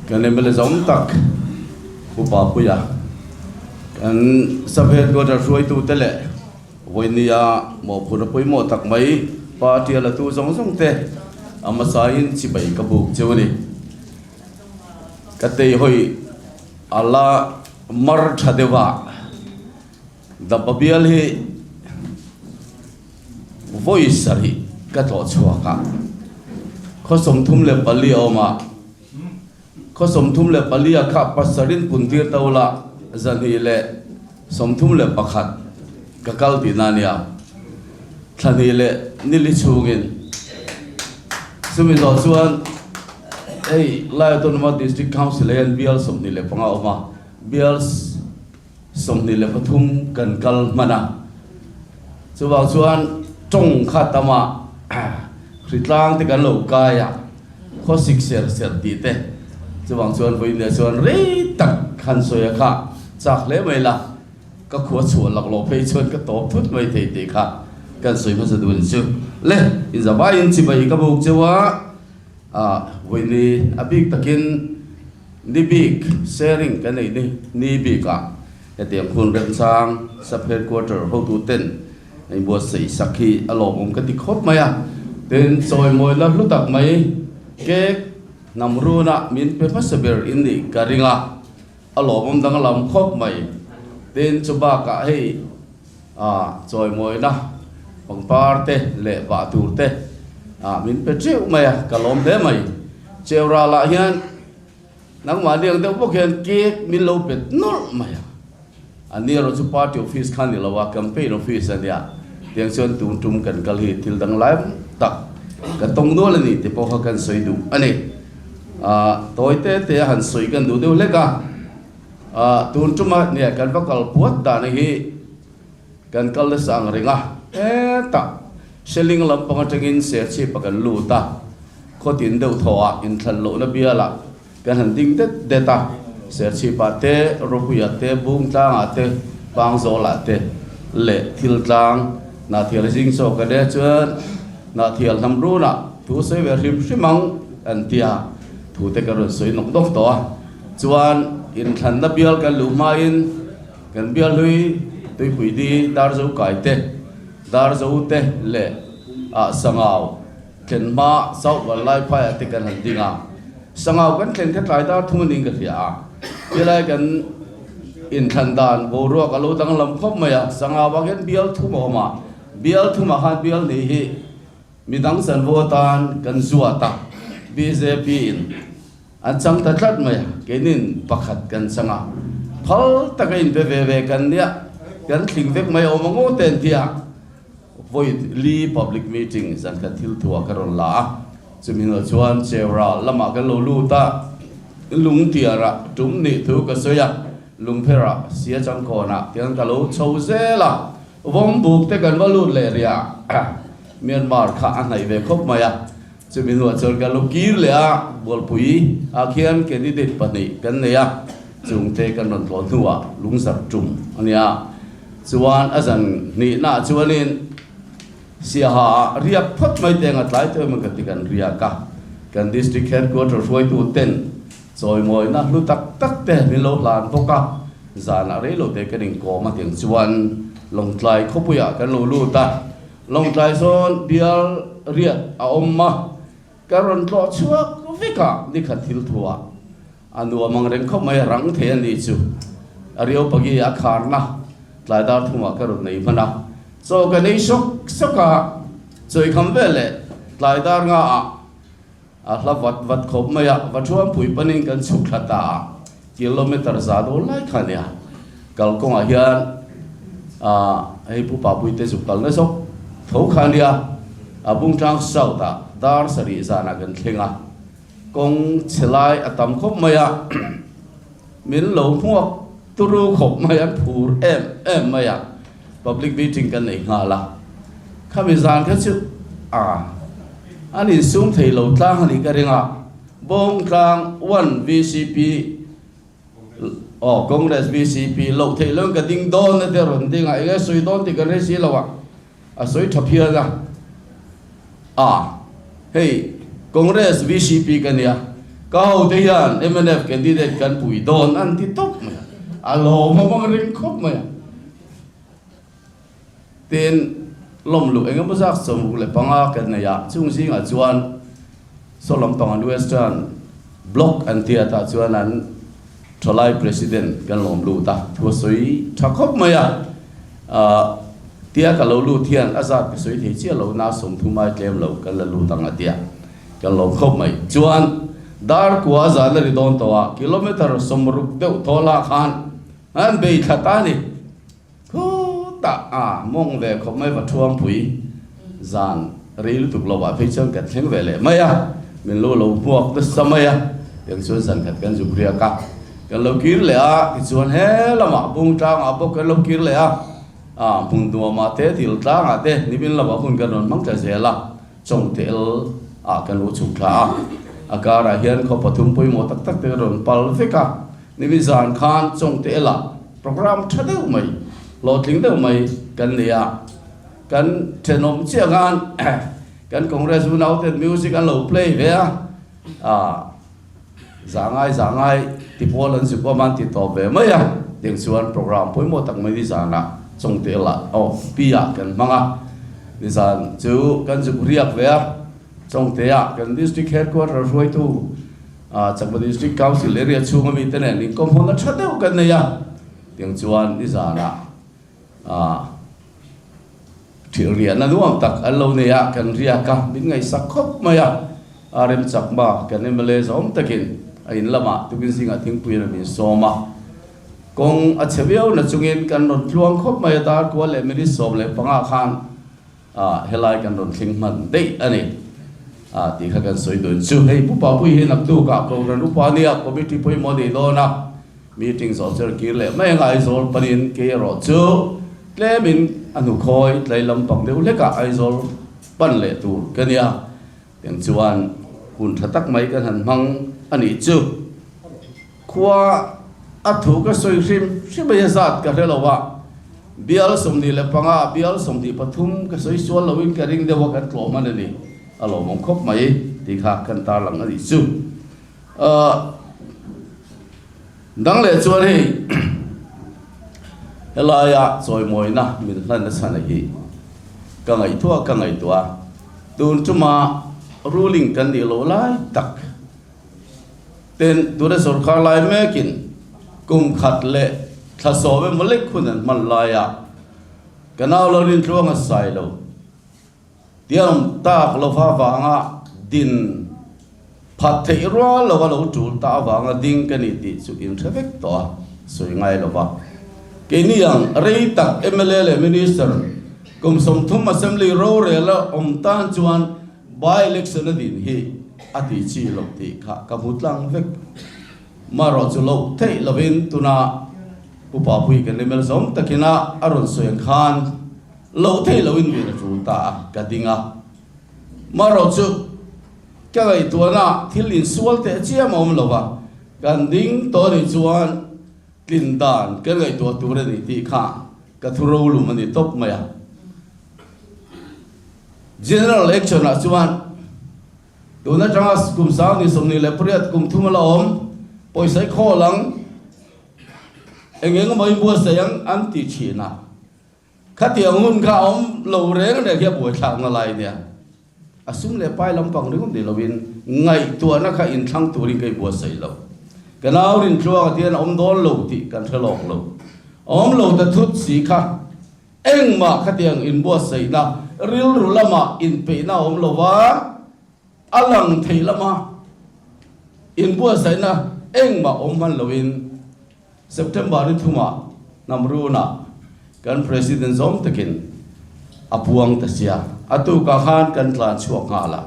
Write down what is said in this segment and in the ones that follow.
Kan MLA zawng tak Pu Papuia, kan Sub Headquarter hruaitute leh vawinia mawhphurhna pawimawh tak mai party a latu zawng zawng te a hmasain chibai ka buk cheu a ni. Ka teihawi a la mar tha deuh a, Dapa bial hi vawi sarih ka tlawh chhuak a, khaw 34 a awm a, khaw 34 a kha pasarin puntir to la 231 ka kal tihna a nia, thla hnih leh nili chhungin. Chumi zawh chuan hei Lai Autonomous District Council hian bial 25 a awm a, bial 23 kan kal hman a, chuvang chuan tawng kha tam a, hritlang te kan lo kai a, khawsik ser ser tih te, chuvang chuan vawiin chuan rei tak han sawi a kha chak hle mai la, ka khua chhuah lak loh phei chuan ka tawp thut mai thei tih kha kan sawi hmasa dun chu le, inzavaiin chibai ka buk cheu a, vawiin a bik takin. Ni bik sharing kan nei ni ni bikah hetiang hun remchang sub headquarter hotu ten an buatsaih sak hi a lawmawm ka ti khawp mai a. Tin, chawimawi la hlu tak mai cake hnam runa min pe hmasa ber in nih ka ring a, a lawmawm danglam khawp mai. Tin, chu bakah hei chawimawina pangpar te leh vah tur te min pe teuh mai a, ka lawm hle mai. Cheural ah hian nangmah liang deuh bawk hian cake min lo pet nawlh mai a, a ni erawh chu party office kha ni lo a, campaign office a nia, tiang chuan tun tum kan kal hi thil dang lai tak ka tawng nual a ni tih pawh kha kan sawi duh a ni. Tawi te te a han sawi kan duh deuh hlek a, tun tuma nia kan va kal puat dan hi kan kal nasa ang reng a, hetah Seling lampang atangin Serchhip a kan lut a, khawtin deuh thawhah inthlan lohna bialah kan han ding det det a, Serchhipah te, Ropuiah te, Bungtlangah te, Pangzawlah te leh Thiltlang, Hnahthial zing chaw ka ne chuan Hnahthial hnam runah thu sawi ve hrim hrim ang an ti a, thu te ka rawn sawi nawk nawk tawh a, chuan inthlanna bial kan luh hmain kan bial hlui Tuipui di Darzo kai te, Darzo te leh ah Sangau thlen hma South Vanlaiphai ah te kan han ding a, Sangau kan thlen kha tlai dar thung aning ka hria a, tilai kan inthlan dan boruak a lo danglam khawp mai a, Sangau ah hian bial thum a awm a, bial thum ah khan bial nih hi midang chanvo atan kan zuat a, bjp in an chang ta tlat mai a, keinin pakhat kan chang a, phal taka inpe ve ve kan nia, kan thling vek mai awm ang aw te an ti a, vawi li public meeting zan khat thil thuah ka rawn la a, chumi hnuah chuan Chewra lamah kan lo lut a, Lungtiarah tum nih thu ka sawi a, Lungpherah sia changkawnah tiang ka lo chho zel a, Vawmbuk te kan va lut leh riah a, Myanmar kha a hnaih ve khawp mai a. Chumi hnuah chuan kan lo kir leh a, Bualpui ah khian candidate pahnih kan nei a, chungte kan rawn tlawh hnuah lungzar tum a nia. Chuan a zan hnihnaah chuanin Siaha ah riak phawt mai te anga tlai teuh emaw ka ti kan riak a, kan district headquarter hruaitu ten chawimawina hlu tak tak te min lo hlan bawk a, zanah reilote kan inkawm a tiang chuan Lawngtlai khawpuiah kan lo lut a. Lawngtlai sawn bial riat a awm a, ka rawn tlawh chhuak vek a, nikhat thil thuah a nuam ang reng khawp mai, a rang thei a ni chu. A riau pagi a kharna tlai dar thumah ka rawn nei hman a, chaw ka nei sawk sawk a, chawikham veleh tlai dar nga ah a hla vat vat khawp mai a, Vathuampui panin kan chhuk thla ta a, kilometer za dawn lai kha nia, kalkawngah hian ah hei Pu Papuite zuk kalna zawk tho kha nia, a Bungtlang South ah dar sarih zanah kan thleng a, kawng chhe lai a tam khawp mai a, min lo hmuak turu khawp mai an phur em em mai a. Public meeting kan nei nghal a, khami zan kha chu a an insum thei lo tlang a nih ka ring a, Bawngtlang one vcp aw Congress vcp loh theih loin ka ding dawn a te rawn ding a, eng nge sawi dawn tih kan hre si lo a, a sawi tha phian a, a hei Congress vcp ka nia. Ka hote hian mnf candidate kan pui dawn an ti tawp mai a, a lawmawm ang ring khawp mai a. Tin, lawmluh engemaw zak 65 kan nei a, chung zingah chuan saw lampang an Western Bloc an tia tah chuan an thalai President kan lawm lut a, thu a sawi tha khawp mai a, tia ka lo lut hian a zat ka sawi thei chiah lo na 30 ai tlem lo kan la lut ang a tia kan lawm khawp mai. Chuan dar kua zan a ri dawn tawh a, kilometer 60 deuh thaw lah khan an bei thla ta a ni. Khutah a mawng ve khawp mai va thuampui zan rei lutuk lo ah phei chuan kan thleng ve leh mai a, min lo lo hmuak nasa mai a, tiang chuan zan khat kan zuk riak a, kan lo kir leh a, tichuan he lamah bung tlangah bawk kan lo kir leh a, ah hmun nuamah te dil tlangah te nimin lamah hun kan rawn hmang ta zel a, chawngtel ah kan lo chhuk thla a, a karah hian khaw pathum pawimawh tak tak te kan rawn pal vek a. Nimin zan khan Chawngte lah program tha deuh mai, hlawhtling deuh mai kan nei a. Kan thenawm chiah khan kan Congress unauten music an lo play ve a, ah za ngai za ngai ti pawl an zuk awm a an ti tawp ve mai a. Tiang chuan program pawimawh tak mai nizanah Chawngte lah aw pi ah kan hmang a. Nizan chu kan zuk riak ve a, Chawngte ah kan District Headquarter hruaitu Chakma District Council area chhunga mite nen inkawm hawn a tha deuh kan nei a, tiang chuan nizanah thil riahna nuam tak an lo nei a, kan riak a, min ngaihsak khawp mai a, RM Chakma kan mla zawm takin a in lamah tukin zingah thingpui in min sawm a, kawng a chhe viau na chungin kan rawn tluang khawp mai a, dar kual leh minute 15 khan Ah, helai kan rawn thleng hman daih a ni. Ah, tih kha kan sawi dawn chu. Hei Pu Papui hi naktuk ah Kohhran upa nia committee pawimawh nei dawn a, meeting zawh chu kir leh mai anga Aizawl panin kei erawh chu tlemin a hnukhawi tlai lampang deuh hlekah Aizawl pan leh tur ka nia. Tiang chuan hun tha tak mai kan han hmang a nih chu. Khua a thu ka sawi hrim hrim mai a zat ka hre lo a, bial 25, bial 23 ka sawi sual loin ka ring deuh a kan tlawh hman a ni, a lawmawm khawp mai tih kha kan tarlang a nih chu. Ahh dang leh chuan hei helaia chawimawina min hlan na chhan a hi ka ngaihtuah ka ngaihtuah a, tun tuma ruling kan nih loh lai tak, Tin, tuna sorkar lai mekin kum khat leh thla sawm emaw lek hun an hman laia ka nau lo rintluang a sai lo tiang tak lova vanga din phat theih rual lova lo tul ta avanga ding ka ni tih chu in hre vek tawh a, sawi ngai lova. Keini ang rei tak mla leh Minister kum 30 Assembly rorel a awm tan chuan By election a din hi a ti chi lo tih kha ka hmu tlang vek. Marawh chu loh theih lovin tuna Pu Papui kan email zawm takin a a rawn sawi ang khan loh theih loin min a tul ta a, ka ding a. Marawh chu ka ngaihtuahna thil insual teh chiam a awm lo va, kan ding tawh anih chuan tlin dan kan ngaihtuah tur a ni tih kha ka thu rolum a ni tawp mai a. General Election ah chuan tun atanga kum 2028 kum thum a la awm, pawisa i khawl ang, eng eng emaw i buatsaih ang an ti thin a. Khatiang hun kha a awm lo reng reng hi a buaithlak na lai nia. A sum leh pai lampang ringawt ni loin ngaihtuahna kha inthlang turin ka inbuatsaih lo. Ka nau Rintluanga tian a awm dawn lo tih kan hre lawk lo. A awm lo ta thut si kha. Engmah khatiang inbuatsaihna rilru lamah inpeihna a awm lo va, a lang thei lama inbuatsaihna engmah awm hman loin September ni thumah Hnamrunah kan President zawm takin a puang ta sia. A tukah khan kan tlan chhuak nghal a.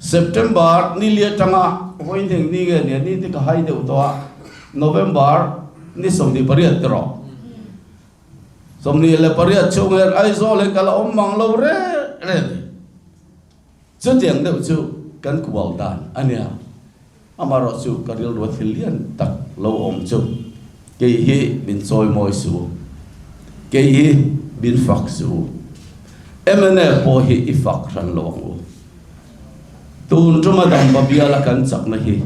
September ni li atanga vawiin heng ni nge nia ni te ka hai deuh tawh a, November ni 28 erawh 28 chhung hian Aizawl hi ka la awm mang lo reng reng a ni. Chutiang deuh chu kan kual dan a nia. Amaherawh chu ka rilru a thil lian tak lo awm chu kei hi min chawimawi suh u, kei hi min fak suh u, mnf pawh hi i fak hran lo ang u. Tun tuma Damba biala kan chakna hi.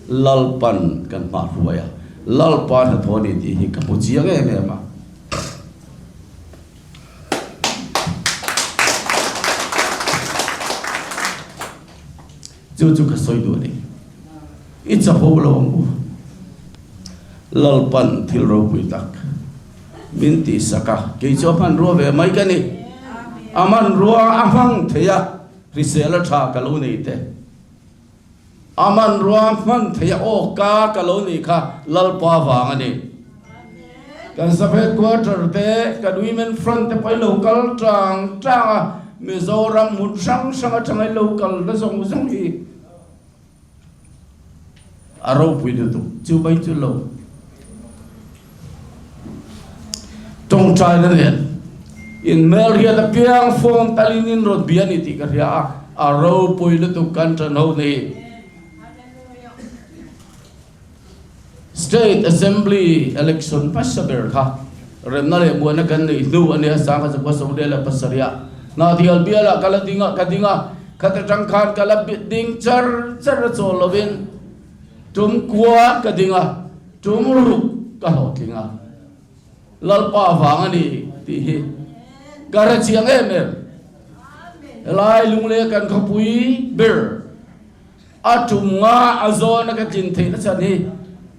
Lalpan kan hmah hruai a, Lalpa hnathawh a ni tih hi ka hmu chiang em em a. Chu chu ka sawi duh a ni. I chapo lo ang u. Lalpan thil ropui tak min tihsak a, kei chu a hmanrua ve mai ka ni. A hmanrua a hmang thei a, hrisel a tha ka lo nei te. A hmanrua hman thei a aw ka ka lo nih kha Lalpa vang a ni. Kan sub headquarter te, kan women front te pawh i lo kal tang tang a, Mizoram hmun hrang hrang atanga i lo kal na zawng zawng hi a ropui lutuk chu mai chu lo tawngtaina nen in hmelhriat apiang phone talin in rawn bia a ni tih ka hria a, a ropui lutuk kan tan ho ni. State Assembly election hmasa ber kha remna leh muanna kan neih hnu a nia, 1977 ah Hnahthial bialah ka la ding a, ka ding a, khata tang khan ka la ding char char a chawl lovin tum kua ka ding a, tum ruk ka hlawhtling a, Lalpa vang a ni tih hi ka hre chiang em em. Helai Lunglei kan khawpui ber A tum nga a zawn a ka tlin theih na chhan hi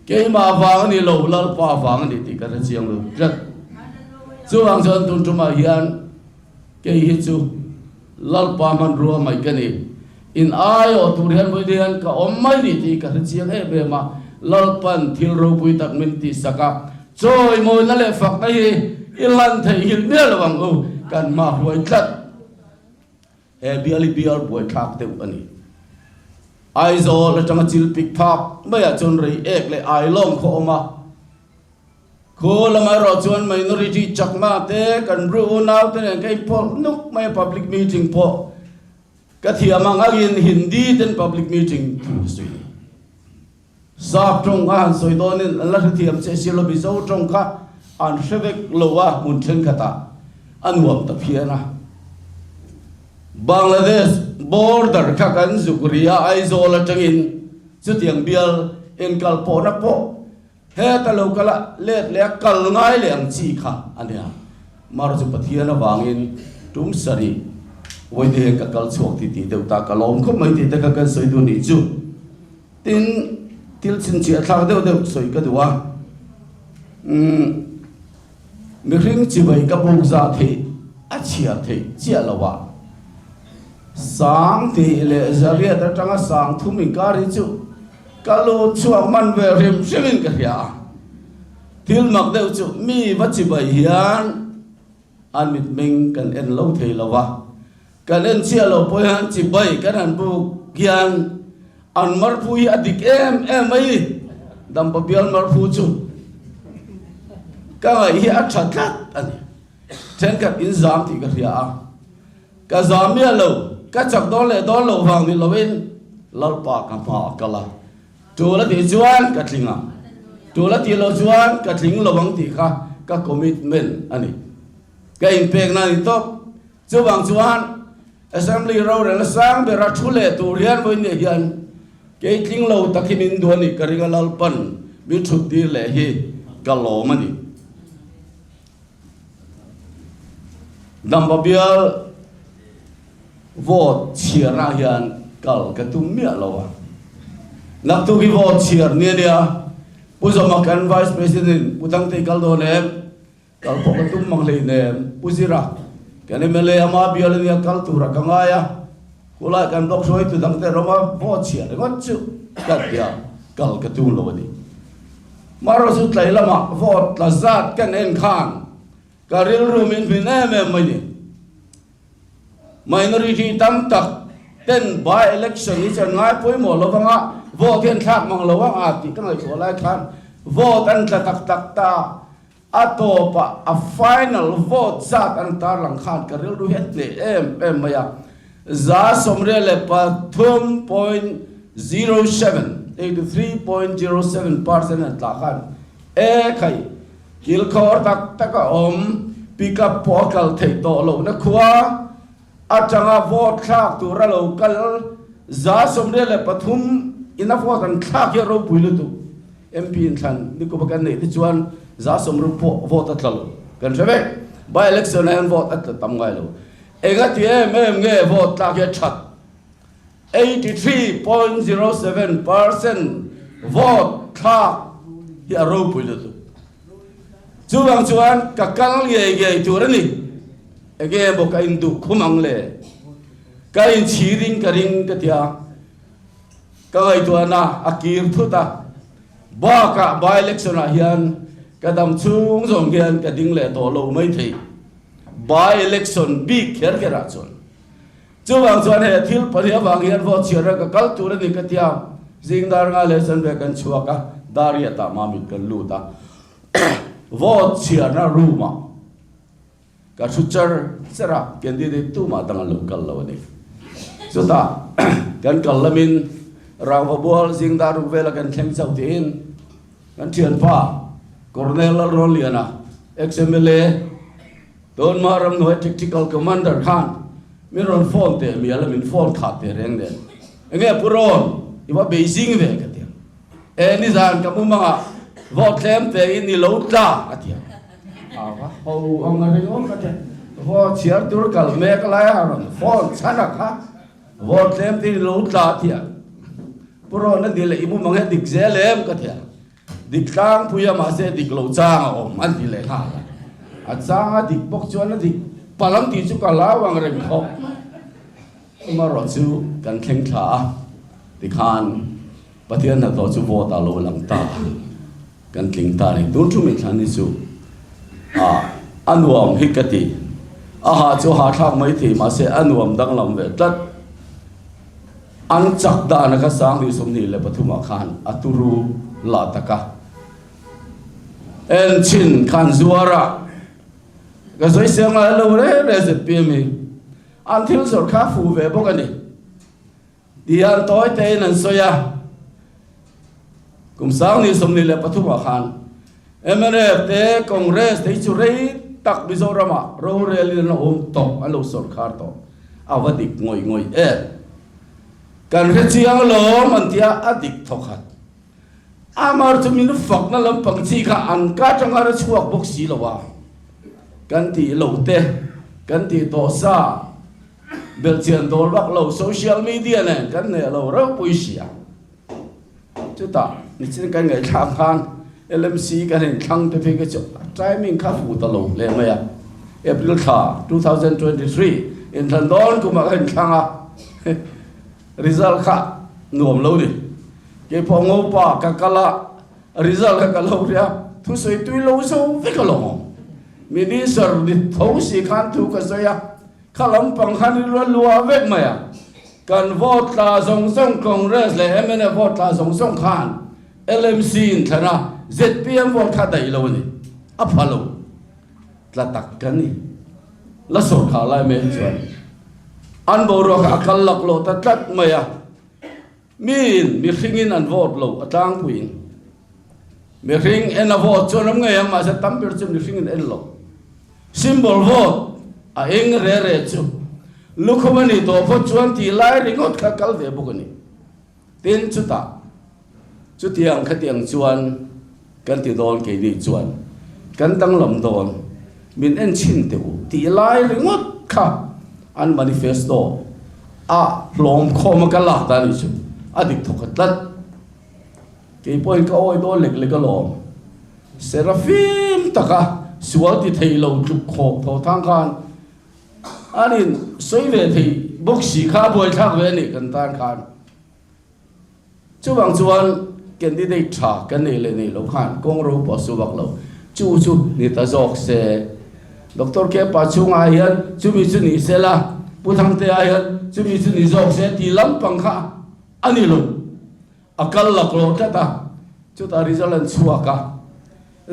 keimah vang a ni lo, Lalpa vang a ni tih ka hre chiang lo tlat. Chuvang chuan tun tumah hian kei hi chu Lalpa hmanrua mai ka ni. In aiawh tur hian vawi hian ka awm mai ni tih ka hre chiang em em a, Lalpan thil ropui tak min tihsak a, chawimawina leh fakna hi i lan theihnghilh miah lo ang u, kan hma hruai tlat. He bial hi bial buaithlak deuh a ni. Aizawl atanga chil pik phak maiah chuan rei ek leh ailawng khaw awm a. Khu lamah erawh chuan minority chakma te kan ru unau te nen ka inpawlh nuk mai a public meeting pawh ka thiam ang angin Hindi ten public meeting thu a sawi. Sap tawng a han sawi dawnin an la hrethiam che si lo, Mizo tawng kha an hre vek lo a, hmun thenkhatah a nuam ta phian a. Bangladesh border kha kan zuk ri a, Aizawl atangin chutiang bial inkal pawhna pawh heta lo kal a, let leh a kal ngai leh ang chi kha a nia. Mar chu Pathian avangin tum sarih vawi te hian ka kal chhuak ti tih deuh ta, ka lawm khawp mai tih te kha kan sawi duh nih chu. Tin, thil chhinchhiah thlak deuh deuh sawi ka duh a, umm mihring chibai ka buk zah theih a chhiar theih chiah lo a, sang tih leh zariat atanga sang thum inkar hi chu ka lut chhuak hman ve hrim hrimin ka hria a, thil mak deuh chu mi va chibai hian an mitmeng kan en lo thei lo a. Kan en chiah lo pawh hian chibai kan han buk hian an marphu hi a dik em em mai ni. Dampa bial marphu chu ka ngaih hi a tha tlat a ni. Thenkhat in zam tih ka hria a, ka zam miah lo, ka chak dawn leh dawn loh vang ni loin Lalpa ka hma a kal a, tul a tih chuan ka tling ang, tul a tih loh chuan ka tling lo ang tih kha ka commitment a ni. Ka inpekna a ni tawp. Chuvang chuan Assembly rorelna sang bera thu leh tur hian vawiin hian kei tling lo tak hi min duh a nih ka ring a, Lalpan min thut tir leh hi ka lawm a ni. Dampa bial vote chhiarah hian kal ka tum miah lo a, naktuk hi vote chhiar ni a nia, Pu Zawma kan Vice President Pu Thangtei kal dawn em? Kal pawh ka tum mang hleinem, Pu Zira, kan mla ama bial ania kal tura ka ngai a, khulai kan block hruaitu dang te rama vote chhiah ringawt chu ka ti a, kal ka tum lo a ni. Marawh chu tlai lamah vote tla zat kan en khan ka rilru min hmin em em mai ni. Minority tam tak ten by election hi chuan ngai pawimawh lo vanga vote hi an thlak mang lo ang a tih ka ngaihtuah lai khan vote an tla tak tak ta. A tawpah a final vote zat an tarlang khan ka rilru hi a hneh em em mai a, 83.07, 83.07 percent an tlah khan e khai kilkhawr tak tak a awm, pick up pawh a kal theih tawh lohna khua atanga vote thlak tura lo kal 83. ina vote an thlak hi a ropui lutuk. MP inthlan nikup a kan neih te chuan 60% pawh vote a tla lo. Kan hre vek. By election ah hian vote a tla tam ngai lo. Engati em em nge vote tlak hi a that? 83.07% vote thlak hi a ropui lutuk. Chuvang chuan ka kal ngei ngei tur a ni. Enge maw ka induh khum ang le? Ka inchhirin ka ring ka ti a, ka ngaihtuahna a kir thut a. Bakah by-election ah hian ka dam chhung zawng hian ka ding leh tawh lo maithei. By-election bik kher kher ah chuan. Chuvang chuan he thil pahnih avang hian vote chhiar a ka kal tur a ni ka ti a, zing dar nga leh chuan ve kan chhuak a, dar riat ah mamit kan lut a, vote chhiarna room ah ka thu char char a, candidate tumah dang an lo kal lo a ni. Chutah kan kal lamin rangva bual zing dar ruk vela kan thleng chauh tiin kan thianpa Colonel Lalrawnliana ex-MLA, Tunma ramhnuai Tactical Commander khan min rawn phone teh mial a, min phone khat teh reng nen. Enge Pu Rawn, i va bei zing ve ka ti a. E nizan ka mumangah vote tlem te in i lo tla a ti a. A va ho ang a ringawt ka ti a. Vote chhiar tur kal mek lai a rawn phone chhan a kha vote tlem te in i lo tla a ti a. Pu Rawn a ni leh i mumang hi a dik zel em ka ti a. Dik tlangpui a mahse dik lo chang a awm an ti leh nghal a, a chang a dik bawk chuan a dik palh ang tih chu ka hlau ang reng khawp. Amaherawh chu kan thleng thla a, tikhan Pathian hnathawh chu vote ah lo lang ta a, kan tling ta a ni. Tun thu min thlan hi chu a a nuam hi ka ti, a hah chu a hahthlak maithei mahse a nuam danglam ve tlat. An chak dan a kha 2023 ah khan a turu lah tak a. En chhin khan zuar a ka sawi siam ngai lo re re zpm hi an thil zawrh kha a fuh ve bawk a ni. Tihian tawi tein an sawi a, kum 2023 ah khan mnf te Congress te hi chu rei tak Mizoram ah rorel in an lo awm tawh, an lo sawrkhar tawh. A va dik ngawih ngawih em? Kan hre chiang alawm an tia a dik thawk khat. Amar chu min fakna lampang chi kha an ka atanga ra chhuak bawk si lo a. Kan tih lo te, kan tih tawh sa, belhchian dawl vak lo social media nen kan hneh lo ropui sia. Chutah nichin kan ngaihthlak khan LMC kan inthlang te phei kha chu a timing kha fuh ta lo hle mai a. April thla 2023 inthlan dawn kumah ka inthlang a, result kha nuam lo ni. Keipawh ngopa ka kal a, result kha ka lo ria, thusawi tui lo zo vek alawm. Minister ni tho si khan thu ka sawi a, kha lampang khan i rual luah vek mai a. Kan vote tla zawng zawng Congress leh mnf vote tla zawng zawng khan LMC in thlan a, zpm vote kha daih lo a ni. A pha lo. Tla tak ka ni. La sawrkhar lai mai chuan an boruak a kal lak lo ta tlat mai a. Miin mihringin an vote lo a tlangpuiin. Mihring en a vote chuan awm ngei ang mahse tam ber chu mihringin en lo. Symbol vote a eng re re chu lukhum a nih tawh phawt chuan tih lai ringawt kha kal ve bawk a ni. Tin chutah chutiang khatiang chuan kan ti dawn keini chuan kan danglam dawn min en chhin teh u tih lai ringawt kha an manifesto a hlawm khawm a ka lak ta a nih chu a dik thawk a tlat. Kei pawhin ka awi dawn lek lek alawm. Serafim taka sual ti thei lo tluk khawp tho thang khan an in sawi ve thei bawk si kha a buaithlak ve a ni kan tan khan. Chuvang chuan candidate tha kan nei leh nei lo khan kawng ro pawh a su vak lo. Chu chu ni ta zawk se. Doctor Kepa chungah hian chumi chu ni sela, Pu Thangtea hian chumi chu ni zawk se tih lampang kha a ni lo. A kal laklawh tlat a, chutah result an chhuak a,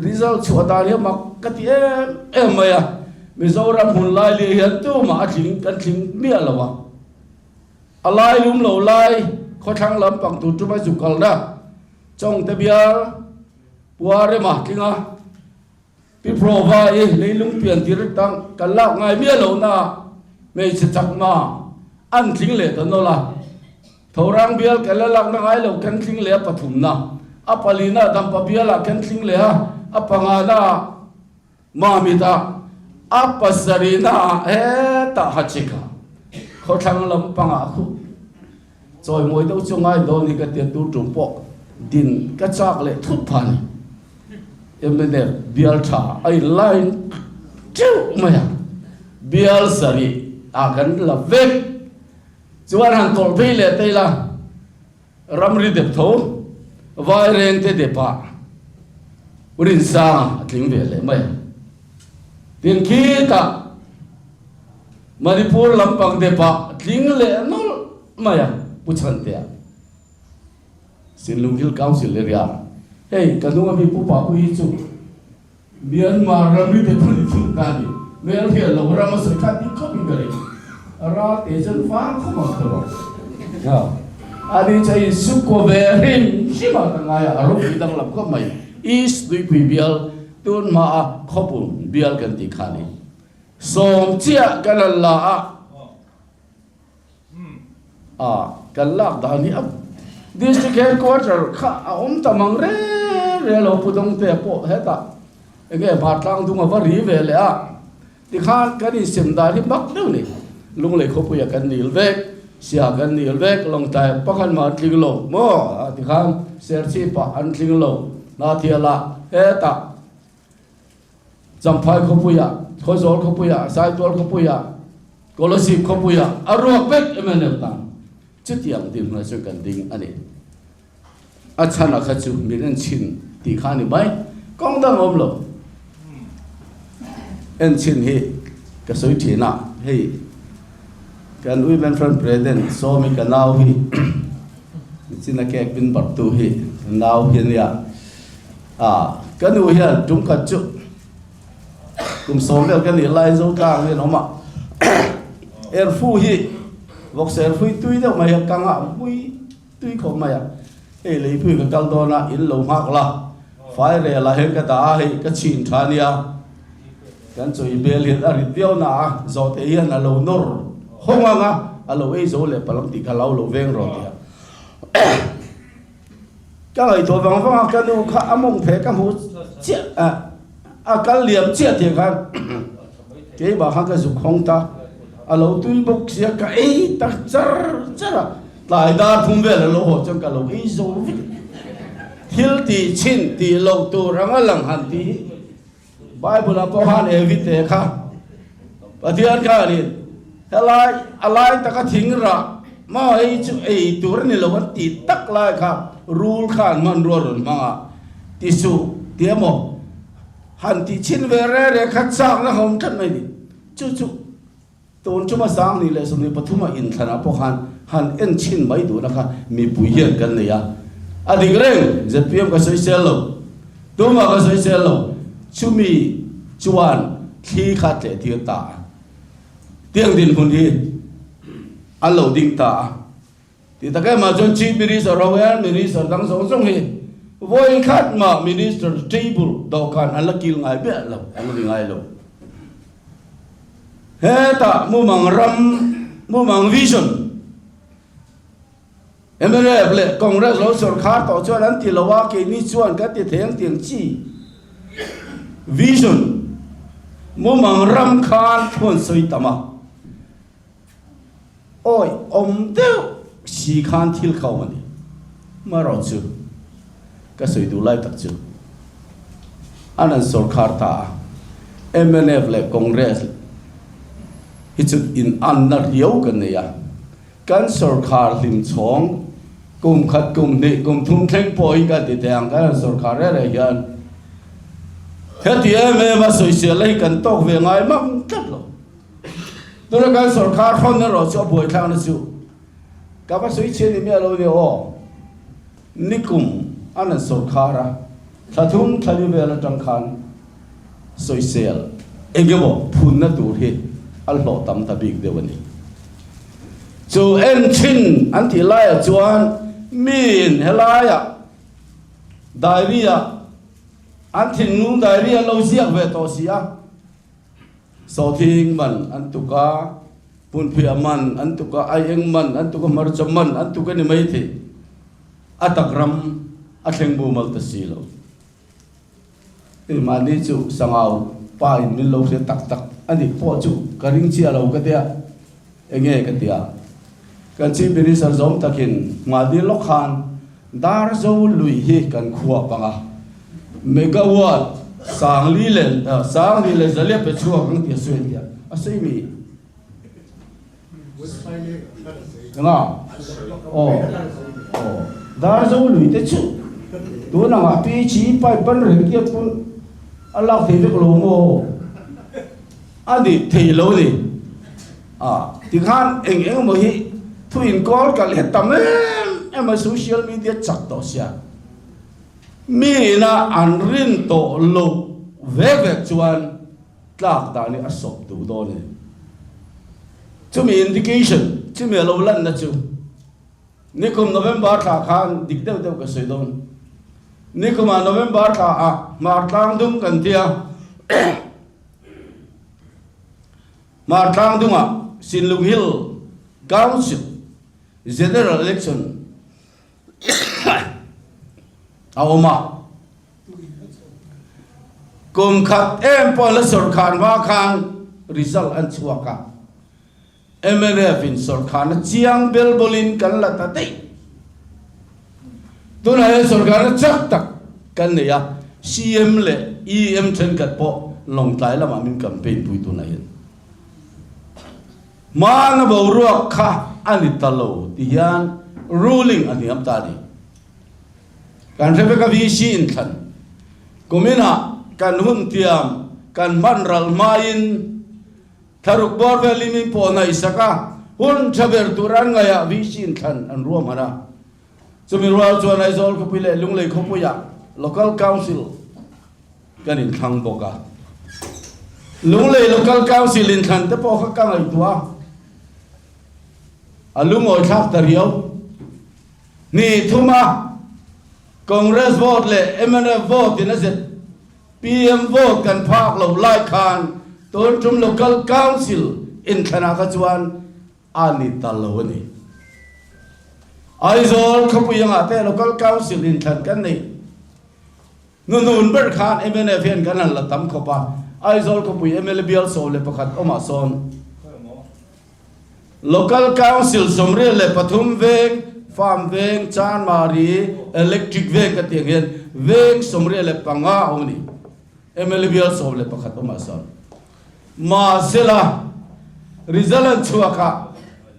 result chhuah dan hi a mak ka ti em em mai a, Mizoram hmun lai leh hian tumah a tling kan tling miah lo a, a lai lum lo lai khawthlang lampang tur tuma zu kalna Chawngte bial Pua Rema tling a, Pi Prova i leilung pian tir tang kan lak ngai miah lo na hmeichhe chakma an tling leh ta nawlh a. Thorang bial kan la lakna ngai lo kan tling leh a pathumna, a palina Dampa bialah kan tling leh a, a pangana ah Mamit ah, a pasarihna ah hetah Hachik ah khawthlang lampangah khuh chawimawi deuh chu ngai dawn hi ka tia tur tum pawh din ka chak leh thut pha ni. Mnf bial tha a in line teuh mai a, bial sarih ah kan la vek. Chuan han tawlh phei leh ta ila, ramri dep tho, Vairengte depah Rinsanga a tling ve leh mai a. Tin khitah Manipur lampang depah tling leh nawlh mai a, Pu Chhantea. Sinlung Hill Council area hei ka hnung ami Pu Papu hi chu Myanmar ramri te thun thun ka ni. Hmel hriat lo ram a sawi kha dik khawp in ka ring. Ral te chuan vang khawp ang kha rawh. Ani chu a in suk kaw ve hrim hrim a ka ngai a, a ropui danglam khawp mai. East Tuipui bial tun hma a khawpum bial kan tih kha ni. Sawm chiah kan han la a. A kan lak dan hi a District Headquarter kha a awm ta mang reng reng lo Pu Dawngtea pawh hetah enge Hmartlang dung a va ri ve leh a tikhan kan insem dan hi mak deuh ni Lunglei khawpuia kan nil vek Sia kan nil vek Lawngtlai pakhat mah an tling lo maw tikhan Serchhip-ah an tling lo Hnathialah hetah Champhai khawpuiah, Khawzawl khawpuiah, Saitual khawpuiah, Kolasib khawpuiah a ruak vek mnf tan chutiang dinhmunah chuan kan ding a ni. A chhana kha chu min en chhin tih kha a ni mai, kawng dang a awm lo. En chhin hi ka sawi thin a, hei kan Women Front President Sawmi ka nau hi China cake min barhtu hi ka nau hi a nia. A, ka nu hian tum khat chu kum sawm vel ka nih lai Zotlang hian awm a, erfu hi vawksa erfu hi tui deuh mai a, kang ah mui tui khawp mai a, hei leipui ka kal dawn a, in lo nghak la, fai rel ah hian ka dah a, hei ka chhin tha nia, kan chawi bel hian a rit viau na a, zawhte hian a lo nawr hawng ang a, a lo ei zo leh palang tih kha lo lo veng rawh tih a. Ka ngaihtuah vang vang a, ka nu kha a mawng pheh ka hmu chiah a, a kal liam chiah tih khan keimah khan ka zuk hawng ta, a lo tui bawk sia ka ei tak char char a, tlai dar thum vel a lo haw chuan ka lo ei zo vek. Thil tih chhin tih loh tur anga lang han tih hi Bible ah pawh khan Evi te kha Pathian khanin helai a lai taka thing rah maw hei chu ei tur a ni lo an tih tak lai kha rul khan hmanrua rawn hmang a ti suh ti emaw han tih chhin ve re re kha chakna hawm tlat mai ni chu chu Tun chuma 24 leh 23 a inthlanah pawh khan han en chhin mai duhna kha mipui hian kan nei a. A dik reng, zpm ka sawisel lo, tumah ka sawisel lo, chumi chuan thli kha tleh tir ta a. Tiang dinhmun hi an lo ding ta a. Ti tak em ah chuan Chief Minister ho hian Minister dang zawng zawng hi vawi khat mah Minister table dawhkan an la kil ngai miah lo, an ri ngai lo. Hetah mumang ram, mumang vision mnf leh Congress lo sawrkhar tawh chuan an ti lo a, keini chuan kan ti thei ang tiang chi vision mumang ram khan thu an sawi tam a. Awi awm deuh si khan thil kha awm a ni. Marawh chu ka sawi duh lai tak chu an an sawrkhar ta a, mnf leh Congress hi chu in anna riau kan nei a, kan sawrkhar hlim chhawng kum khat kum hnih kum thum thleng pawh hi kan ti thei ang, kan an sawrkhar reng reng hian heti em em a sawisel hi kan tawk ve ngai mang tlat lo. Tuna kan sawrkar hrawn erawh chu a buaithlakna chu ka va sawi chhiat ni miah lo nia aw. Nikum an an sawrkar a, thla thum thla li vel atang khan sawisel eng emaw phunna tur hi a hlawh tam ta bik deuh a ni. Chu en thin an tih laiah chuan miin helaiah diary-ah an thinlung diary an lo ziak ve tawh si a. Sawhthing man an tuk a. Hmunphiah man an tuk a, aieng man an tuk a, hmarcha man an tuk a ni maithei. A tak ram a thleng mumal ta si lo. Keimahni chu Sangau pa in min lo hria tak tak a nih pawh chu ka ring chiah lo ka tia, enge ka tia. Kan Chief Minister zawm takin mahni lawk khan Darzo lui hi kan khuah pang a, megawatt 10,000 leh 10,000 leh zalia pe chhuak ang tih a sawi tia a sawi mi. Enga? Aw, aw, Darzo lui te chu tun angah PG pipe ban reng kiat pawn a lak thei vek lo maw? A ni thei lo ni. A, tikhan eng eng emaw hi thu inkawl kalh hi tam em em a social media chak tawh sia. Mi ina an rin tawh loh vek vek chuan tlak dan hi a sawp duh dawn a ni. Chumi indication, chumi a lo lanna chu nikum November thla khan dik deuh deuh ka sawi dawn. Nikumah November thla ah Hmar tlang dung kan ti a, Hmar tlang dungah Sinlung Hill Council General Election a awm a. Kum khat em pawh la sawrkhan hma khan result an chhuak a, mnf in sawrkharna chiang bel bawlin kan la ta daih. Tunah hian sawrkharna chak tak kan nei a, CM leh EM thenkhat pawh Lawngtlai lamah min campaign pui tunah hian. Hmana boruak kha a ni ta lo ti hian ruling a hniam ta a ni. Kan hre vek a VC inthlan kuminah kan hun tiam kan hman ral hmain thlaruk bawr vel limin pawh ngaihsak a, hun tha ber tur an ngaihah VC inthlan an ruahman a. Chumi rual chuan Aizawl khawpui leh Lunglei khawpuiah Local Council kan inthlang bawk a. Lunglei Local Council inthlan te pawh kha ka ngaihtuah a, a lungawi thlak ta riau. Hnih thuma Congress vote leh mnf vote in a zpm vote kan phak lo lai khan tun tum Local Council inthlanah kha chuan a ni ta lo a ni. Aizawl khawpui angah te Local Council inthlan kan neih hnuhnun ber khan mnf hian kan han la tam khawp a, Aizawl khawpui mla bial 11 awmah sawn Local Council 23 veng, Farm veng, Chanmari, Electric veng ka tih ang hian veng 75 a awm a ni. Mla bial 11 awm ah sawn. Mahsela, result an chhuak a,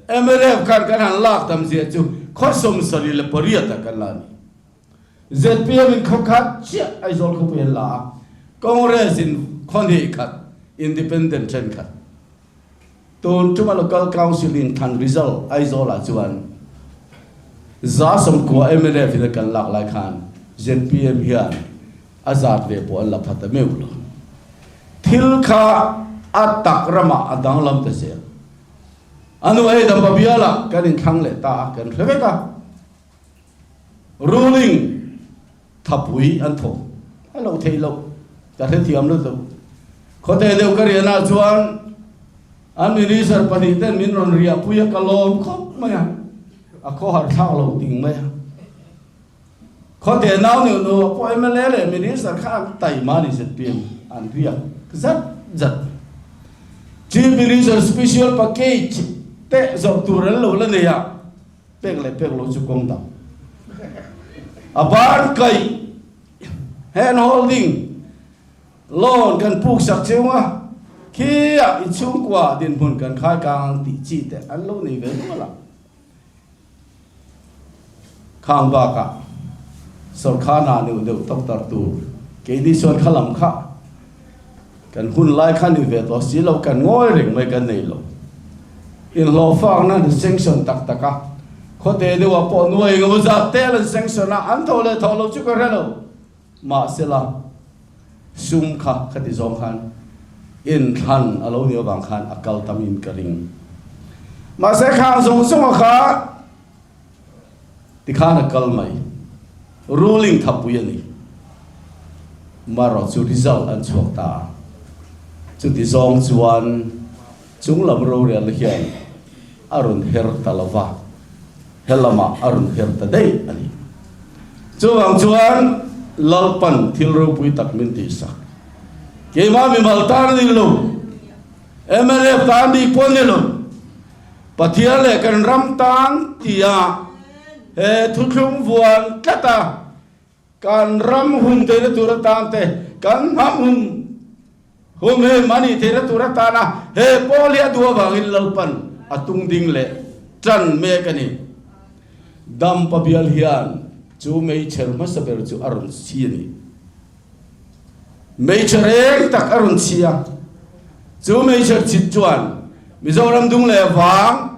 mnf khan kan han lak tam zia chu khaw 78 ah kan la a ni. Zpm in khaw khat chiah Aizawl khawpui an la a, Congress in khaw hnih khat, Independent thenkhat. Tun tuma Local Council in thlan result Aizawl ah chuan 90% mnf in a kan lak lai khan zpm hian a zat ve pawh an la pha ta meuh lo. Thil kha a tak ramah a danglam ta zel. A nu hei Dampa bialah kan inthlang leh ta a, kan hre vek a. Ruling thapui an thawk a lo theih loh ka hrethiam lutuk. Khawte deuh ka rianah chuan an minister pahnih ten min rawn riahpui a ka lawm khawp mai a, a khawhar thlak lo ting mai a. Khawte nau neuh neuh ah pawh mla leh minister kha an taima ni zpm an riak zat zat. Chief Minister special package te zawrh tur an lo la nei a. Pek leh pek lo chu kawng dang. A ban kaih, hand holding, loan kan puk sak cheu a, khiah inchhungkua dinhmun kan khai kang ang tih chi te an lo nei ve nual a. Khang bakah sawrkar hna neuh deuh doctor tur keini chuan kha lam kha Kan hun lai kha ni ve tawh si lo, kan ngawi reng mai kan nei lo. Inhlawhfakna an sanction tak tak a, khawte deuhah pawh nuai eng emaw zat tel an sanction a, an thaw leh thaw lo chu ka hre lo. Mahsela, sum kha khati zawng khan inthlan a lo nih avang khan a kal tamin ka ring. Mahse khang zawng zawnga kha Tikhan a kal mai. Ruling thapui a ni. Marawh chu result an chhuak ta a. Chuti zawng chuan. Chunglam rorelna hian a rawn her ta lo va, he lamah a rawn her ta daih a ni. Chuvang chuan Lalpan thil ropui tak min tihsak. Keimah mimal tan a ni lo, mnf tan bik pawh a ni lo, Pathian leh kan ram tan tia he thuthlung vuan tlata Kan ram hum theihna tur atan te, kan hnam hum hum him a nih theihna tur atana he pawl hi a duh avangin Lalpan a tung ding leh tan mek a ni. Dampa bial hian chu meichher hmasa ber chu a rawn chhi a ni. Meichher eng tak a rawn chhi a, chu meichher chhit chuan Mizoram dung leh vang,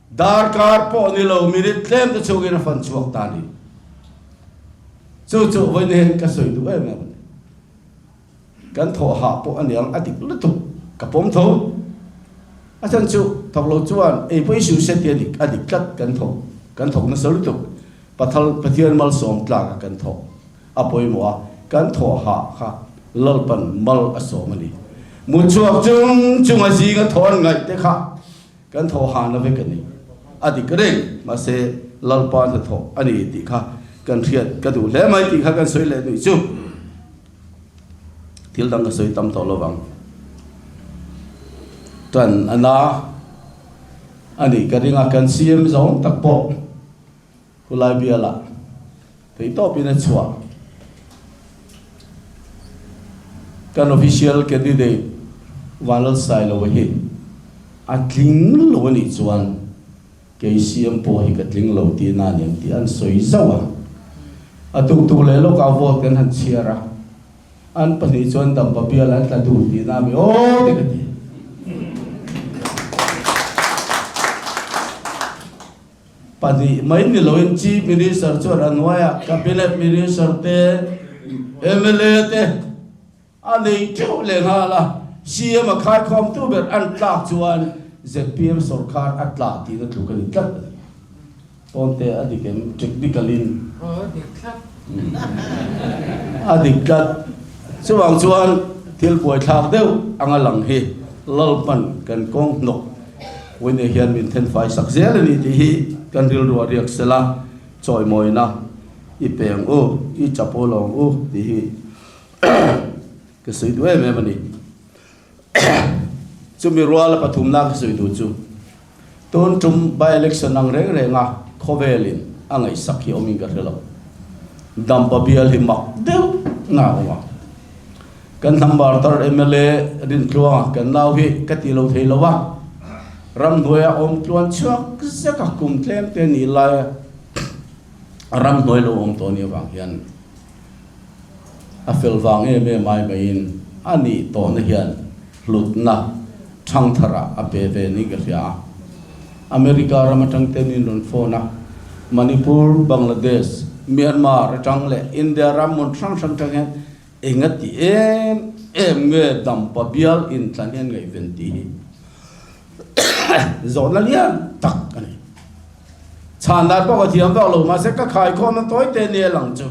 Darkar pawh ni lo minute tlem te chhungin a fan chhuak ta a ni. Chu chu vawiin hian ka sawi duh em em a ni. Kan thawh hah pawh a niang a dik lutuk ka pawm tho. A chhan chu thawk lo chuan ei pawh i suh se tih a dik a dik tlat kan thawk kan thawk nasa lutuk. Pathal Pathian malsawm tlak a kan thawk a pawimawh a, kan thawh hah kha Lalpan mal a sawm a ni. Mutchhuak chung chunga zinga thawh an ngaih te kha Kan thawh hahna vek a ni. A dik reng, mahse Lalpa hnathawh a ni tih kha kan hriat ka duh hle mai tih kha kan sawi leh nuih chu. Thil dang ka sawi tam tawh lovang. Tan a na a nih ka ring a, kan CM zawng tak pawh khulai bialah theihtawpin a chhuah. Kan official candidate Vanlalsailova hi a tling lo a nih chuan kei CM pawh hi ka tling lo tihna a ni ang tih an sawi zauh a. A tuktuk leh lawkah vote kan han chhiar a, an pahnih chuan Dampa bial an tla dun tihna a mi aw te ka ti. Pahnih mai ni loin Chief Minister chuan a hnuaiah Cabinet Minister te, mla te a nei teuh leh nghal a, CM a khaikhawmtu ber an tlak chuan zpm sorkar a tla tihna tluk a ni tlat a ni. Pawnte a dik em? Technical in. Aw a dik tlat. A dik tlat. Chuvang chuan thil buaithlak deuh anga lang hi Lalpan kan kawng hnawk Wine hian min then fai sak zel a ni tih hi kan rilru a riak sel a, chawimawina i peng u, i chapo lawng u tih hi ka sawi duh em em a ni. Chumi ruala pathumna ka sawi duh chu tun tum by election ang reng renga khawvelin a ngaihsak hi awmin ka hre lo. Dampa bial hi mak deuh na a awm a. Kan hnam bartar mla Rintluanga kan nau hi ka ti lo thei lo a, ramhnuaia awm tluan chhuak zek a kum tlem te nih laia ramhnuai lo awm tawh nih avang hian a fel vang em em ai maiin a nih tawhna hian hlutna thangtharah a pe ve niin ka hria a. America ram atang te min rawn phone a, Manipur, Bangladesh, Myanmar atang leh India ram hmun hrang hrang atang hian Enga ti em em nge Dampa bial intlan hian ngaihven tih hi zawhna lian tak a ni. Chhan dan pawh ka thiam vak lo mahse ka khaikhawmna tawi te nia lang chu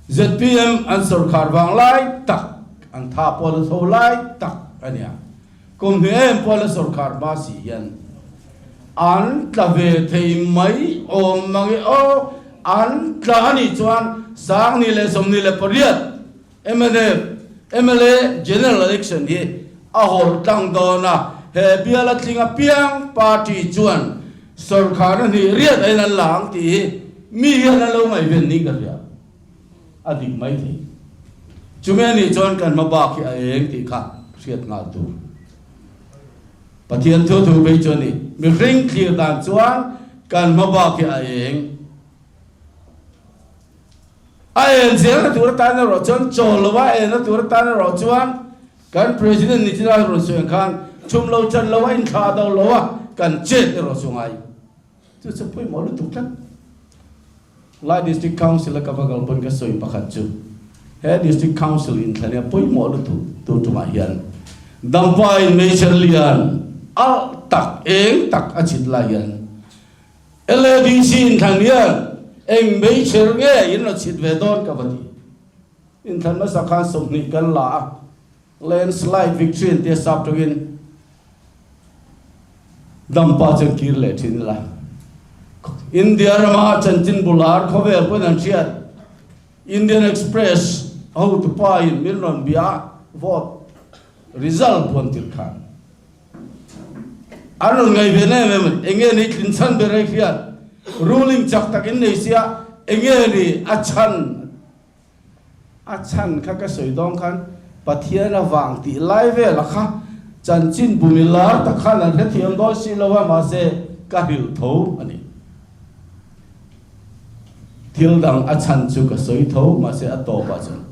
zpm an sawrkhar vang lai tak an tha pawh la tho lai tak a nia. Kum hnih em pawh la sawrkhar hma si hian an tla ve thei mai awm mang e aw, an tla a nih chuan 2018 mnf mla General Election hi a hawlh tlang dawn a, he biala tling apiang party chuan sawrkharna hnih riat a in an la ang tih hi mi hian an lo ngaihven niin ka hria. A dik mai thei. Chumi a nih chuan kan hma bak hi a eng tih kha hriat nghal tur. Pathian thu thu phei chu a ni. Mihring thlir dan chuan kan hma bak hi a eng. A en zelna tur atan erawh chuan chawl lova a enna tur atan erawh chuan kan President ni china rawn sawi ang khan chhum lo chan lo a inthlah do lo a kan chet erawh chu ngai. Chu chu pawimawh lutuk tlat. Lai District Council a ka va kal pawn ka sawi pakhat chu he District Council inthlan hi a pawimawh lutuk tu tumah hian Dampa in meichher lian alh tak eng tak a chhit lai hian LADC inthlan hian eng meichher nge in la chhit ve dawn ka va ti. Inthlan hmasa khan 20 kan la a, landslide victory an tia sap tawngin. Dampa chuan kir leh thin ila. India rama chanchin bular khawvel pawn an hriat. Indian Express hotupa in min rawn bia vote result puan tir khan an rawn ngaih ve em em a ni. Enge ni tlin chhan ber ei hriat ruling chak tak in nei sia enge ni a chhan A chhan kha ka sawi dawn khan Pathian avang tih lai vela kha chanchin bumi lar tak khan an hrethiam dawn si lo a, mahse ka hrilh tho a ni. Thil dang a chhan chu ka sawi tho, mahse a tawpah chuan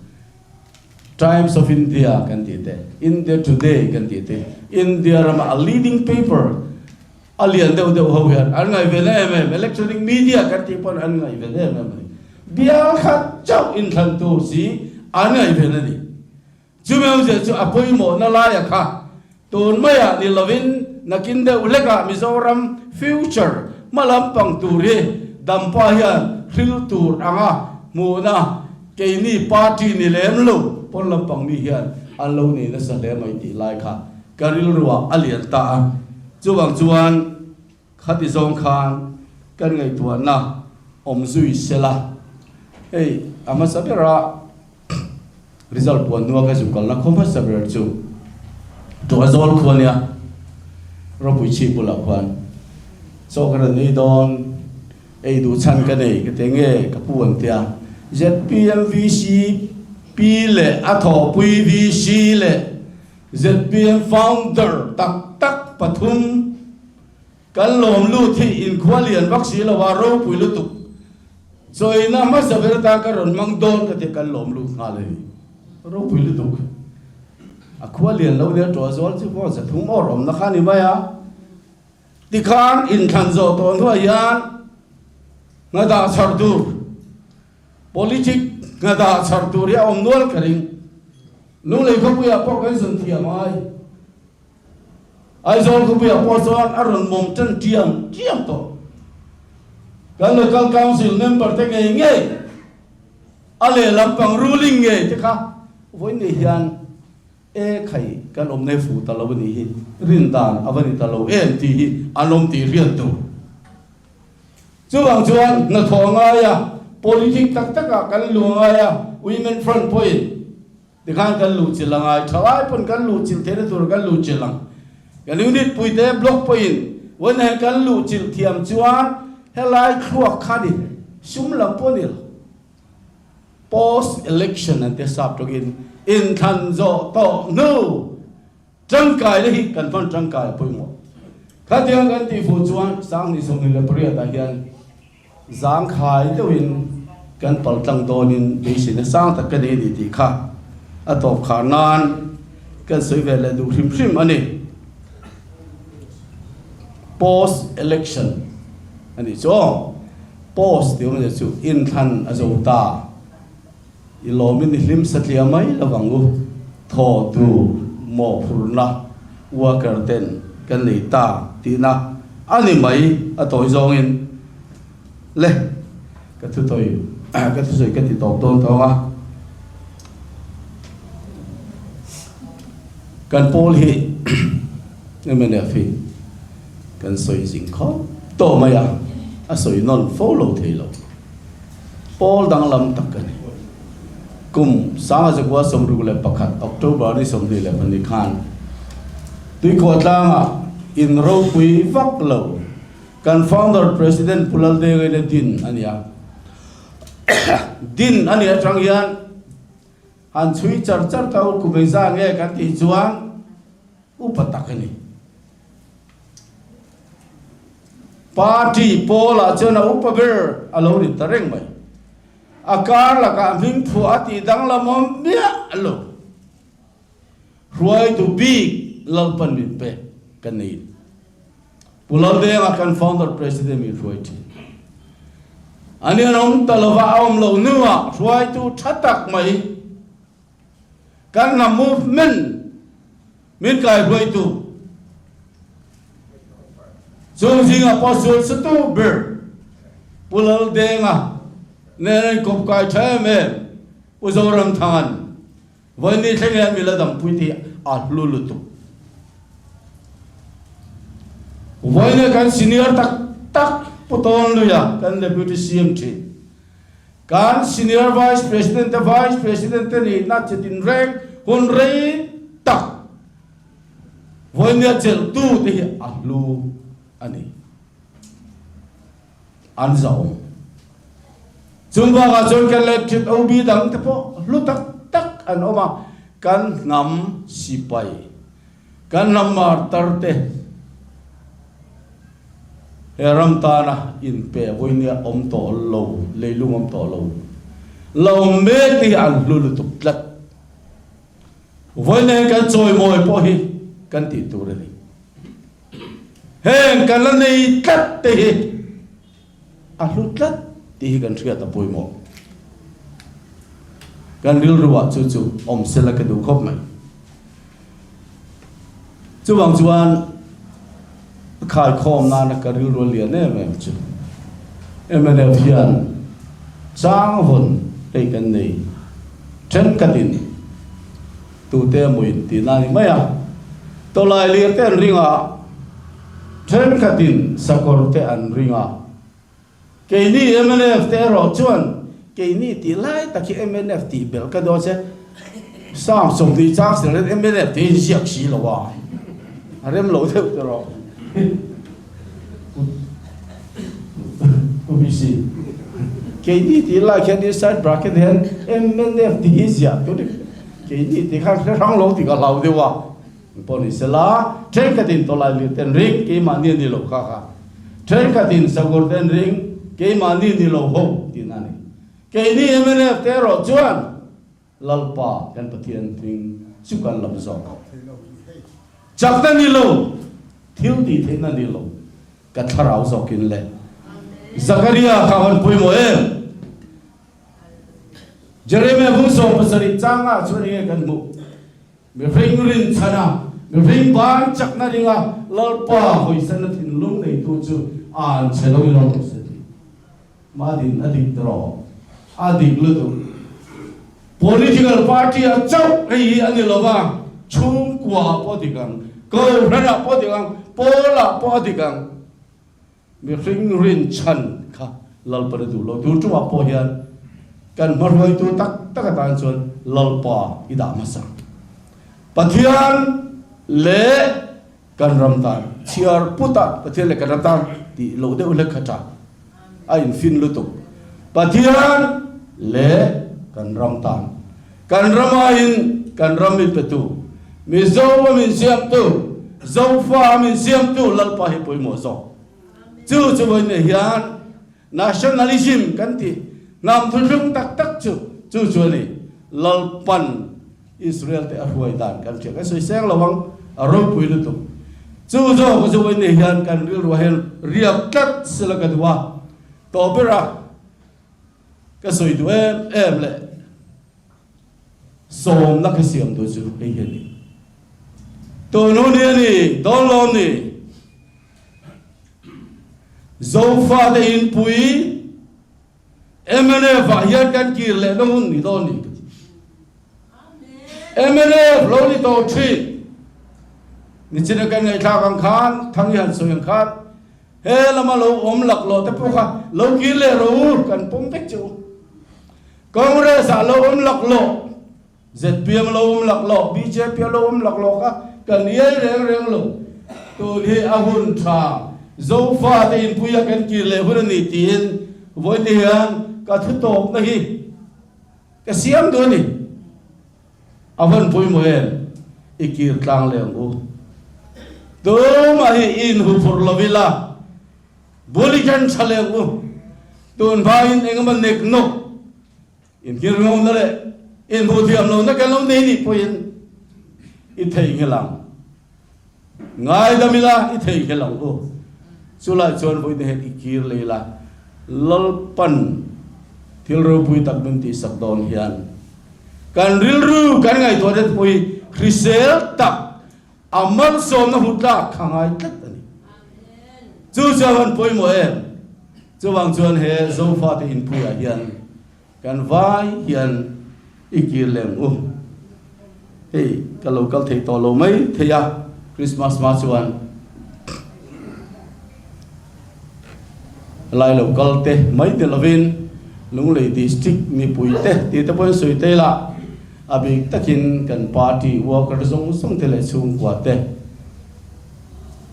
Times of India kan tih te, India Today kan tih te, India rama a leading paper A lian deuh deuh ho hian an ngaihven em em, electronic media kan tih pawn an ngaihven em em a ni. Bial khat chauh inthlan tur si an ngaihven a ni. Chumi awmzia chu a pawimawhna laia kha tun maiah ni lovin nakin deuh hlekah Mizoram future hma lampang tur hi dampa hian hril tur anga hmuhna keini party ni lem lo pawn lampang mi hian an lo nei nasa hle mai tih lai kha ka rilruah a lian ta a. Chuvang chuan khati zawng khan kan ngaihtuahna awm zui sela, hei a hmasa bera result puan hnua ka zukalna khaw hmasa ber chu Tuazawl khua nia, ropui chhip bulah khuan chaw ka rawn ei dawn, ei duh chhan ka nei ka ti nge ka pu an tia, zpm VCP leh a thawhpui VC leh Zpm founder tak tak pathum kan lawm lut hi inkhua lian vak si lo a, ropui lutuk. Chawina hmasa ber atan ka rawn hmang dawn ka ti kan lawm lut nghal a ni. Ropui lutuk. A khua lian lo nia ṭuah zual chu pawh zathum awr awmna kha a ni mai a. Tikhan inthlan zawh tawh hnuah hian nghadah chhar tur, politic nghadah chhar tur hi a awm nual ka ring. Lunglei khawpuiah pawh kan zun thiam ai. Aizawl khawpuiah pawh chuan a rawn mawm tan tiam tiam tawh. Kan local council member te ngei ngei a lehlam pang ruling ngei te kha vawiin ni hian e khai kan awm nei fuh ta lo a nih hi, rin dan a va ni ta lo em tih hi an awm tih hriat tur. Chuvang chuan hnathawh a ngai a, politic tak takah kan luh a ngai a, Women Front pawhin tikhan kan luh chilh a ngai, thalai pawn kan luh chilh theihna tur kan luh chilh ang. Kan unit puite block pawhin vawiin hian kan luh chilh thiam chuan helai thluak kha ni sum lam pawh a ni lo. Post election an tia sap tawkin inthlan zawh tawh hnu Tangkaina hi kan hman tangkai a pawimawh. Khatiang kan tih fuh chuan Sanghnih 28 ah hian zangkhai deuhin kan pal tlang dawnin beiseina sang tak ka nei a ni tih kha a tawp khar nan kan sawi ve leh duh hrim hrim a ni. Post election a nih chu aw. Post tih awmzia chu inthlan a zo ta. I lawmin i hlim satliah mai lo ang u. Thaw tur mawhphurhna worker ten kan nei ta tihna a ni mai a tawi zawngin le ka thutawi ka thusawi ka ti tawp dawn tawng a. Kan pawl hi mnf hi kan sawi zing khawp tawh mai a, a sawi nawn fo lo thei lo. Pawl danglam tak a ni. Kum 1961 October ni 22 khan Tuikhuah tlangah in ropui vak lo kan founder President Pu Laldengaina din a ni a. Din a nih atang hian han chhui char char ta u kum engzah nge kan tih chuan upa tak a ni. Party pawlah chuan a upa ber a lo ni ta reng mai. A kar lakah hming phuah a tih danglam awm miah lo. Hruaitu bik Lalpan min pek kan nei. Pu Laldenga kan founder president min hruai thin. Ani an awm ta lova a awm loh hnuah hruaitu tha tak mai kan hnam movement Min kaihruaitu chung zingah pawh sualsatu ber Pu Laldenga nen an inkawp kai tha em em Pu Zoramthanga'n vawiin thleng hian mi la dampui tih a hlu lutuk. Vawiin kan senior tak tak Pu Tawnluia kan Deputy CM thin. Kan Senior Vice President te Vice President te nihna chi tinreng hun rei tak vawinia chelhtu te hi a hlu a ni. An zahawm. Chung bakah chuan kan electric OB dang te pawh hlu tak tak an awm a, kan hnam sipai, kan hnam martar te he ram tana inpe vawinia awm tawh lo, leilung awm tawh lo, la awm mek te hi an hlu lutuk tlat. Vawinia hian kan chawimawi pawh hi kan tih tur a ni. Heng kan la nei tlat te hi a hlu tlat tih hi kan hriat a pawimawh. Kan rilruah chu chu awm sela ka duh khawp mai. Chuvang chuan khaikhawm nana ka rilru a lian em em chu mnf hian changvawn hei kan nei thenkhatin Tute emaw in tih na ni mai a, tawlai lir te an ring a, thenkhatin sakawr te an ring a. Keini mnf te erawh chuan keini tih lai tak hi mnf tih belh ka dawn che, Sam 20 chang sel hian mnf te hi ziak si lo a, a rem lo deuh te rawh. Pu BC, keini tih lai khian inside bracket hian mnf tih hi ziah tur i keini tih khan hre hrang lo tih ka hlau deuh a, pawh ni sela thenkhatin tawlai lir ten ring keimahni a ni lo kha kha, thenkhatin sakawr ten ring keimahni ni lo ho tihna a ni. Keini mnf te erawh chuan Lalpa kan Pathian hming chu kan lam zawk ang. Chakna ni lo, thil tih theihna ni lo, ka thlarau zawkin le. Zakaria kha hawn pawimawh em? Jeremia bung 70 changah chuan enge kan hmuh? Mihring rinchhana, mihring ban chakna ringa Lalpa hawisanna thinlung neitu chu an che lo in awm se ti. Madin a dik tawh, a dik lutuk. Political party ah chauh hei hi a ni lo va, chhungkua ah pawh a dik ang, kohhran ah pawh a dik ang, pawl ah pawh a dik ang. Mihring rinchhan kha Lalpa na duh lo tur chungah pawh hian kan hmahruaitu tak tak atan chuan Lalpa i dah hmasa. Pathian leh Kan ram tan chhiar put a Pathian leh kan ram tan tih loh deuh hlek kha tha a infin lutuk. Pathian leh kan ram tan. Kan rama in kan ram min petu, Mizo a min siamtu, Zofa a min siamtu Lalpa hi pawimawh zawk. Chu chu vawiin hian Nationalism kan tih hnam thuthlung tak tak chu chu chu a ni. Lalpan Israel te a hruai dan kan hria. Kan sawi seng lo ang, a ropui lutuk. Chu zawk chu vawiin ni hian kan rilruah hian riak tlat sela ka duh a, tawh bera ka sawi duh em em leh sawmna ka siam duh chu hei hi a ni. Tun hun hi a ni, dawn lawm ni. Zofate inpui mnf ah hian kan kir leh na hun ni dawn ni ka ti. Mnf lo ni tawh thin. Nichina kan ngaihthlak ang khan, thang i han sawi ang khan, he lama lo awm laklawh te pawh kha lo kir leh rawh u, kan pawm vek che u. Congress ah lo awm laklawh. Zpm lo awm laklawh, bjp lo awm laklawh kha kan iai reng reng lo. Tun hi a hun tha, Zofa te inpuia kan kir leh hun a ni tiin vawiin hian ka thu tawpna hi ka siam duh a ni. A van pawimawh em? I kir tlang leh ang u. Tumah hi i inhuphurh lo ila, bul i ken tha leh ang u. Tun hmain engemaw nek nawk Inhirngawna leh inhmuhthiam lohna kan lo nei nih pawhin i theihnghilh ang. Ngaidam ila i theihnghilh ang u. Chulai chuan vawiin hian i kir leh ila, Lalpan thil ropui tak min tihsak dawn hian kan rilru kan ngaihtuah te pawh hi hrisel tak a malsawmna hmu tlak kha ngai tlat a ni. Chu chu a van pawimawh em? Chuvang chuan he Zofate inpuiah hian kan vai hian i kir lem u. Hei ka lo kal thei tawh lo mai thei a, Christmas hma chuan. Lai lo kal te mai ni lovin Lunglei District mipui te tih te pawhin sawi te ila a bik takin kan party worker zawng zawng te leh chhungkua te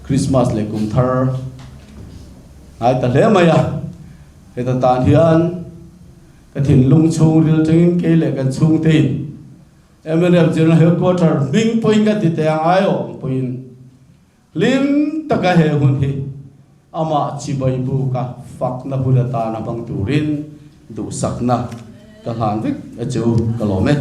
Christmas leh kum thar ngai ta hle mai a. Heta tan hian ka thinlung chhungril tangin kei leh kan chhungtein mnf General Headquarter hming pawhin ka ti teh ang aiawh ang pawhin Hlim taka he hun hi amah chibai buka fakna hun atana hmang turin duhsakna ka hlan vek a chu ka lawm e.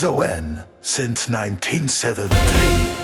Zoen since 1973.